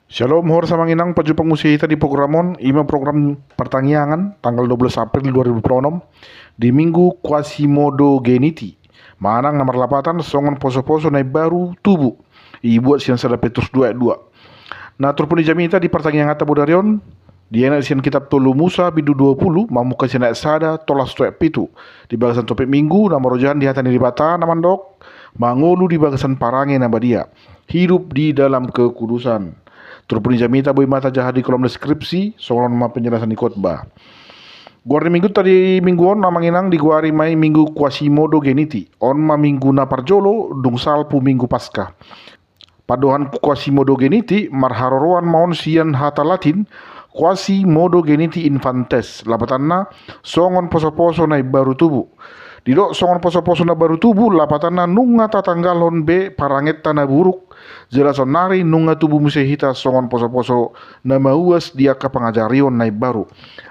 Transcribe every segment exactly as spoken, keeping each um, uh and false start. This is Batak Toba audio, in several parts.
Shalom, horas amang inang, pajumpang muse hita di program on, ima program partangiangan tanggal dua belas April dua ribu dua puluh enam, di Minggu Quasimodogeniti, manang na marlapatan songon poso-poso na imbaru tubu, dibuat sian sada Petrus dua ayat dua. Na turpuk ni jamita di partangianganta bodari on, dienet sian kitab tolu Musa bindu dua puluh, mamungka sian ayat sada, tolhas tu ayat pitu, di bagasan topik Minggu na marojahan di hata ni Debata na mandok, mangolu di bagasan parange na badia, hidup di dalam kekudusan. Turpuk ni jamita boi ma tajaha di kolom deskripsi, songon on ma penjelasan ni khotbah. Goar ni Minggunta di minggu on amang inang digoari ma i Minggu Quasimodogeniti. On ma minggu na parjolo dung salpu Minggu Paskah. Pandohan Quasimodogeniti marharoroan ma on sian hata Latin Quasimodogeniti infantes, lapatanna songon poso-poso na imbaru tubu. Didok songon poso-poso na baru tubu, lapatanna nunga tatanggalhon be parangenta na buruk, jala saonnari nunga tubu muse hita songon poso-poso na mauas di angka pangajarion na imbaru.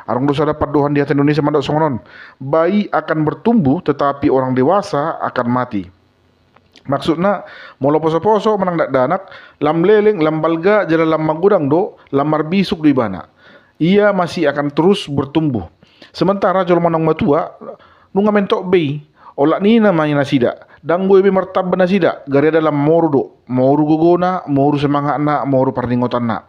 Adong do sada pandohan di hata Indonesia mandok songon on, bayi akan bertumbuh tetapi orang dewasa akan mati. Maksudna, molo poso-poso manang dakdanak, lam leleng, lam balga, jala lam magodang do, lam marbisuk do ibana. Ia masih akan terus bertumbuh. Sementara jolma naung matua, nunga mentok be i, olat ni na ma i nasida, ndang boi be martamba nasida, gariada lam moru do, moru gogona, moru semangatna, moru parningotanna.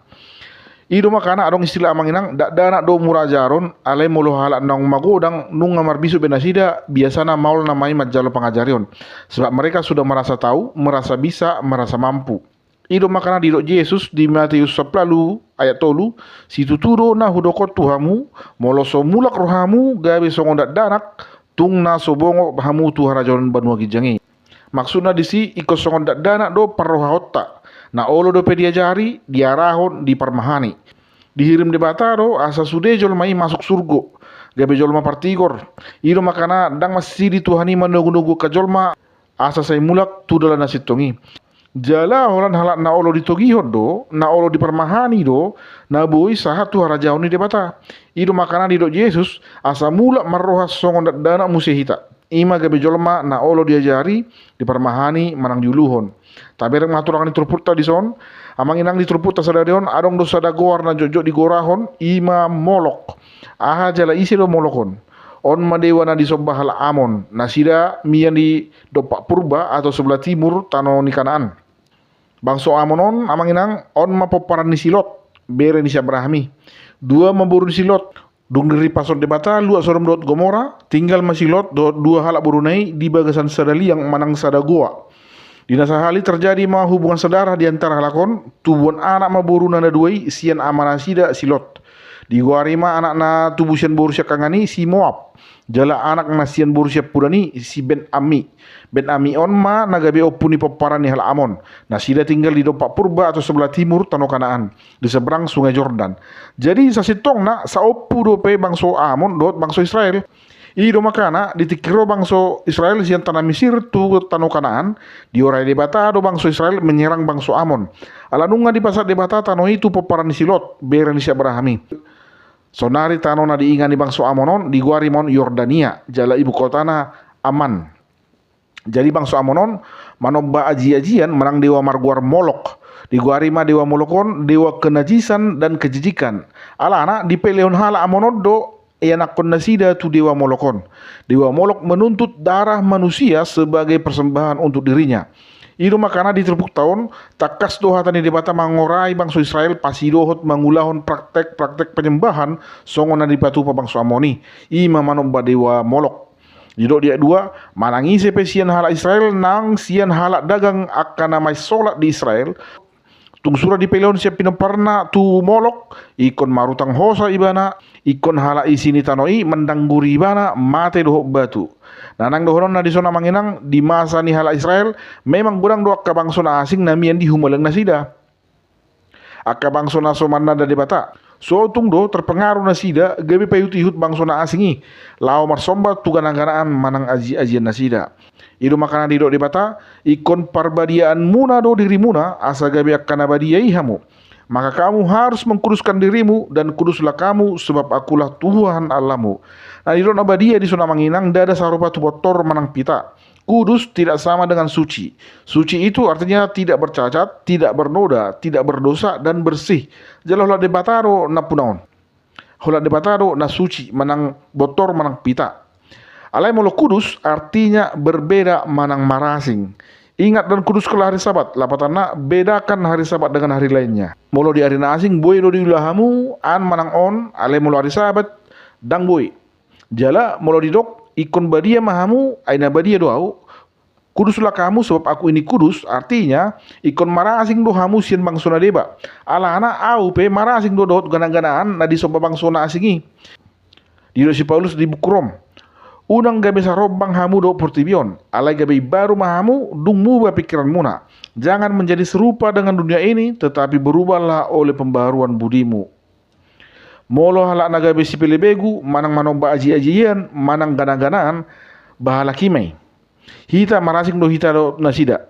I do makana adong istilah amang inang, dakdanak do mura ajaron, alai molo halak naung magodang, nunga marbisuk be nasida, biasana maol nama i manjalo pangajarion. Sebab mereka sudah merasa tahu, merasa bisa, merasa mampu. I do makana didok Jesus di Matius sampulu ayat tolu, situtu do na hudok on tu hamu, molo so mulak rohamu, gabe songon dakdanak, tung na so bongot hamu tu harajaon banua ginjang i. Maksudna disi ingkon songon dakdanak do parrohaonta, na olo dope diajari, diarahon, diparmahani. Dihirim Debata do asa sude jolma i masuk surgo, gabe jolma partigor. I do makana ndang mansidi Tuhan i manogu-nogu angka jolma asa sai mulak tu dalan na sintong i. Jala holan halak na olo ditogihon do, na olo diparmahani do, na boi sahat tu harajaon ni Debata. I do makana didok Jesus, asa mulak marroha songon dakdanak muse hita. Ima gabe jolma na olo diajari, diparmahani, manang diuluhon. Tabereng ma haturangan ni turpukta dison, amang inang di turpukta sadari on, adong do sada goar na jotjot digorahon, ima Molok. Aha jala ise do Molok on? On ma dewa na disomba halak Amon, nasida mian di dompak purba atau sebelah timur tano ni Kanaan. Bangso Amon on, amang inang, on ma pomparan ni si Lot, bere ni si Abraham i. Dua ma boru ni si Lot. Dung dirimpashon Debata luat Sodom dohot Gomora, tinggal ma si Lot dohot dua halak boruna i di bagasan sada liang manang sada goa. Di na sahali terjadi ma hubungan sadarah di antara halak on, tubuan anak ma boruna na dua i sian amanasida si Lot. Digoari ma anak na tubu sian boru siangkangan i si Moab. Jala anak na sian boru siampudan i si Ben Ammi. Ben Ammi on ma na gabe ompu ni pomparan ni halak Amon. Nasida tinggal di dompak purba atau sebelah timur tano Kanaan, di seberang sungai Jordan. Jadi sasintongna saompu dope bangso Amon dohot bangso Israel. I do makana di tingki ro bangso Israel sian tano Misir tu tano Kanaan, diorai Debata do bangso Israel menyerang bangso Amon. Ala nunga dipasahat Debata tano i tu pomparan ni si Lot, bere ni si Abraham i. Saonari tano na diingan ni bangso Amon on digoari ma on Yordania, jala ibukotana Amman. Jadi bangso Amon on manomba aji-ajian manang dewa margoar Molok. Digoari ma dewa Molok on dewa kenajisan dan kejijikan. Alana dipelehon halak Amon on do ianakhon nasida tu dewa Molok on. Dewa Molok menuntut darah manusia sebagai persembahan untuk dirinya. I do makana di turpukta on, tangkas do hata ni Debata mangorai bangso Israel pasidohot mangulahon praktek-praktek penyembahan songon na dipatupa bangso Amon i, ima manomba dewa Molok. Didok di ayat dua, manang ise pe sian halak Israel nang sian halak dagang angka na main solat di Israel, tung sura dipelehon sian pinomparna tu Molok, ingkon marutang hosa ibana, ingkon halak isi ni tano i mandangguri ibana mate dohot batu. Na naeng dohononna dison amang inang, di masa ni halak Israel, memang godang do angka bangso na asing na mian di humaliang nasida. Angka bangso na so mananda Debata. So tung do terpengaruh nasida gabe paihut-ihut bangso na asing i, laho marsomba tu gana-ganaan manang aji-ajian nasida. I do makana didok Debata, ingkon parbadiaanmuna do dirimuna, asa gabe angka na badia i hamu. Maka kamu harus mengkuduskan dirimu, dan kuduslah kamu, sebab Akulah Tuhan Allahmu. Na didok na badia dison amang inang, ndada sarupa tu bontor manang pita. Kudus tidak sama dengan suci. Suci itu artinya tidak bercacat, tidak bernoda, tidak berdosa, dan bersih. Jala holan Debata do nampuna on. Holan Debata do na suci, manang bontor manang pita. Alai molo kudus artinya berbeda manang marasing. Ingat dan kuduskanlah hari Sabat, lapatanna bedakan hari Sabat dengan hari lainnya. Molo di ari na asing boi do diula hamu an manang on, alai molo ari Sabat ndang boi. Jala molo didok ingkon badia ma hamu, ai na badia do Ahu. Kuduslah kamu sebab Aku ini kudus, artinya ingkon marasing do hamu sian bangso na deba. Alana Ahu pe marasing do dohot ganaganaan na disomba bangso na asing i. Didok si Paulus di buku Rom, unang gabe sarombang hamu dohot portibi on, alai gabe imbaru ma hamu dung muba pingkiranmuna. Jangan menjadi serupa dengan dunia ini, tetapi berubahlah oleh pembaruan budimu. Molo halak na gabe sipelebegu, manang manomba aji-ajian, manang ganaganaan, ba halak i ma i. Hita marasing do hita dohot nasida.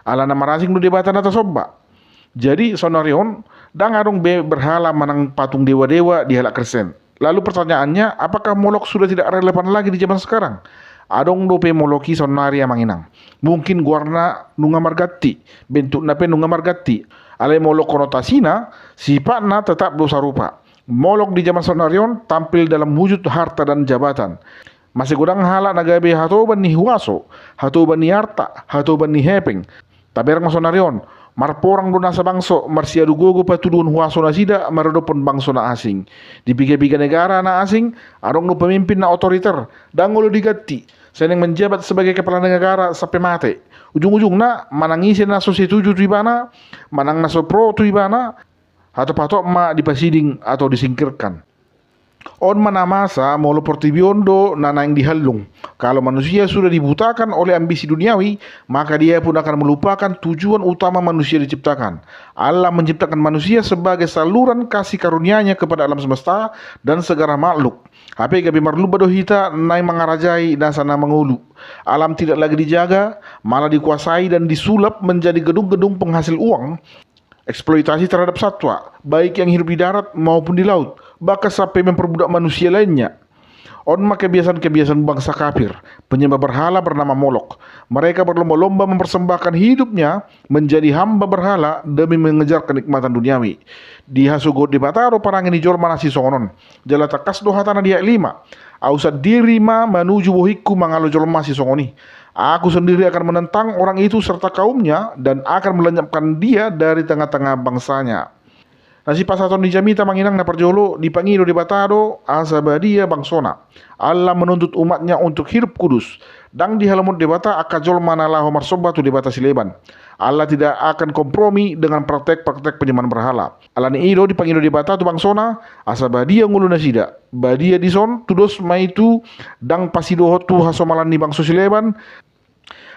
Alana marasing do Debata na tasomba. Jadi saonari on, ndang adong be berhala manang patung dewa-dewa di halak Kristen. Lalu pertanyaannya, apakah Molok sudah tidak relevan lagi di zaman sekarang? Adong dope Molok i saonari, Amang Inang. Mungkin goarna nunga marganti, bentukna pe nunga marganti. Alai molo konotasina, sifatna tetap do sarupa. Molok di zaman saonari on tampil dalam wujud harta dan jabatan. Mase godang halak na gabe hatoban ni huaso, hatoban ni arta, hatoban ni hepeng. Tabereng ma saonari on, marporang do nasa bangso marsiadu gogo patuduhon huaso nasida maradophon bangso na asing. Di piga-piga negara na asing, adong do pemimpin na otoriter, ndang olo diganti, sai naeng menjabat sebagai kepala negara sampe mate. Ujung-ujungna, manang ise na so setuju tu ibana, manang na so pro tu ibana, hatop-hatop ma dipasiding atau disingkirkan. On ma na masa molo portibi on do na naeng dihallung. Kalau manusia sudah dibutakan oleh ambisi duniawi, maka dia pun akan melupakan tujuan utama manusia diciptakan. Allah menciptakan manusia sebagai saluran kasih karunia-Nya kepada alam semesta dan segala makhluk. Hape gabe marlumba do hita naeng mangarajai nasa na mangolu. Alam tidak lagi dijaga, malah dikuasai dan disulap menjadi gedung-gedung penghasil uang. Eksploitasi terhadap satwa, baik yang hidup di darat maupun di laut, bahkan sampai memperbudak manusia lainnya. On ma kebiasaan-kebiasaan bangsa kafir, penyembah berhala bernama Molok. Mereka berlomba-lomba mempersembahkan hidupnya menjadi hamba berhala demi mengejar kenikmatan duniawi. Dihasogot Debata do parange ni jolma na sisongon on. Jala tangkas do hatana di ayat lima, Ahu sandiri ma manuju bohingku mangalo jolma sisongon i. Aku sendiri akan menentang orang itu serta kaumnya dan akan melenyapkan dia dari tengah-tengah bangsanya. Na sipasahaton ni jamita, Amang Inang, na parjolo, dipangido Debata do asa badia bangsona. Allah menuntut umat-Nya untuk hidup kudus. Ndang dihalomon Debata angka jolma na laho marsomba tu debata sileban. Allah tidak akan kompromi dengan praktek-praktek penyembahan berhala. Alani i do dipangido Debata tu bangsona, asa badia ngolu nasida. Badia dison, tudos ma i tu ndang pasidohot tu hasomalan ni bangso sileban,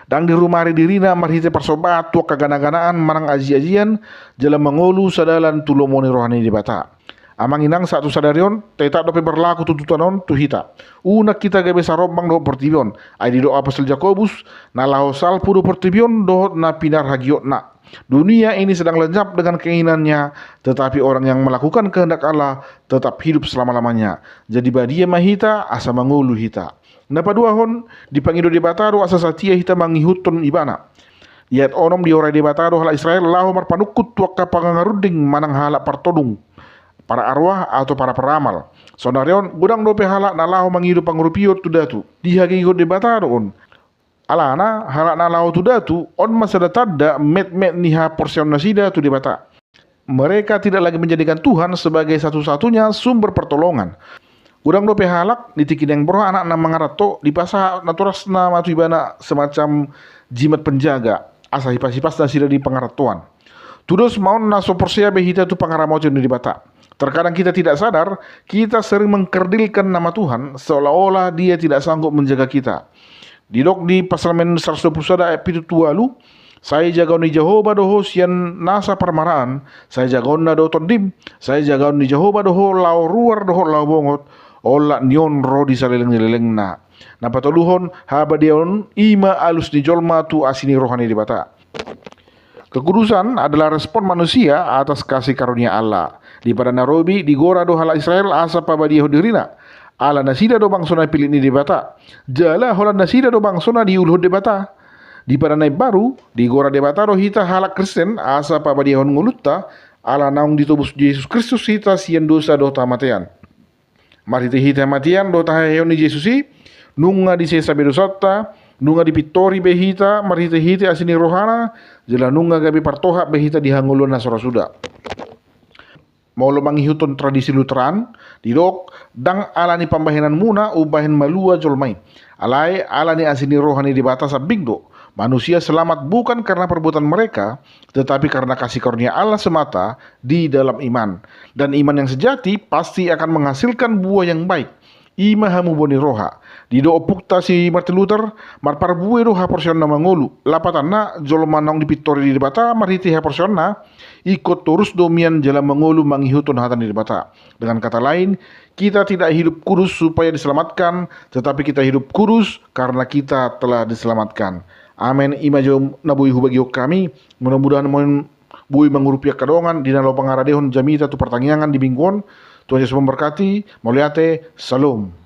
ndang dirumari dirina marhite parsombahan tu angka gana-ganaan manang aji-ajian, jala mangolu sadalan tu lomo ni roha ni Debata. Amang Inang, sahat tu sadari on, tetap dope berlaku tuntutan on tu hita. Unang hita gabe sarombang dohot portibi on, ai didok apostel Jakobus, na laho salpu do portibi on dohot na pinarhagiotna. Dunia ini sedang lenyap dengan keinginannya, tetapi orang yang melakukan kehendak Allah tetap hidup selama-lamanya. Jadi badia ma hita, asa mangolu hita. Na paduahon, dipangido Debata do asa satia hita mangihuthon Ibana. Di ayat onom diorai Debata do halak Israel laho marpanungkun tu angka pangarunding manang halak partodung, para arwah atau para peramal. Saonari on, godang dope halak na laho mangido pangurupion tu datu. Dihagigothon Debata do on. Alana, halak na laho tu datu, on ma sada tanda metmet ni haporseaon nasida tu Debata. Mereka tidak lagi menjadikan Tuhan sebagai satu-satunya sumber pertolongan. Godang dope halak, di tingki naeng borhat anakna mangaranto, dipasahat natorasna ma tu ibana semacam jimat penjaga, asa hipas-hipas nasida di pangarantoan. Tudos ma on na so porsea be hita tu pangaramotion ni Debata. Terkadang kita tidak sadar, kita sering mengkerdilkan nama Tuhan seolah-olah Dia tidak sanggup menjaga kita. Didok di Psalmen saratus dua pulu sada ayat pitu tu ualu, sai jagaon ni Jahowa do ho sian nasa parmaraan, sai jagaonna do tondim, sai jagaon ni Jahowa do ho laho ruar dohot laho bongot, olat ni on ro di saleleng ni lelengna. Na patoluhon, habadiaon i ma alus ni jolma tu asi ni roha ni Debata. Kekudusan adalah respon manusia atas kasih karunia Allah. Di Padan na Robi, digora do halak Israel asa pabadiahon dirina. Ala nasida do bangso na dipillit ni Debata, jala holan nasida do bangso na diuluhon Debata. Di Padan na Imbaru, digora Debata do hita halak Kristen asa pabadiahon ngolunta, ala naung ditobus Jesus Kristus hita sian dosa dohot hamatean. Marhitehite hamatean dohot haheheon ni Jesus i, nunga disesa be dosanta, nunga dipintori be hita marhitehite asi ni rohana, jala nunga gabe partohap be hita di hangoluan na so ra suda. Molo mangihuthon tradisi Lutheran, didok, ndang ala ni pambahenanmuna umbahen malua jolma i. Alai ala ni asi ni roha ni Debata sambing do. Manusia selamat bukan karena perbuatan mereka, tetapi karena kasih karunia Allah semata di dalam iman. Dan iman yang sejati pasti akan menghasilkan buah yang baik. I ma hamubo ni roha. Didok ompunta si Martin Luther, marparbue do haporseaonna mangolu. Lapatanna, jolma naung dipintori ni Debata marhite haporseaonna, ingkon torus do mian jala mangolu mangihuthon hata ni Debata. Dengan kata lain, kita tidak hidup kudus supaya diselamatkan, tetapi kita hidup kudus karena kita telah diselamatkan. Amen. I ma jo na boi hubagihon hami, mudah-mudahan boi mangurupi angka dongan di na laho pangaradehon jamita tu partangiangan di minggu on. Tuhan Yesus memberkati. Mauliate. Shalom.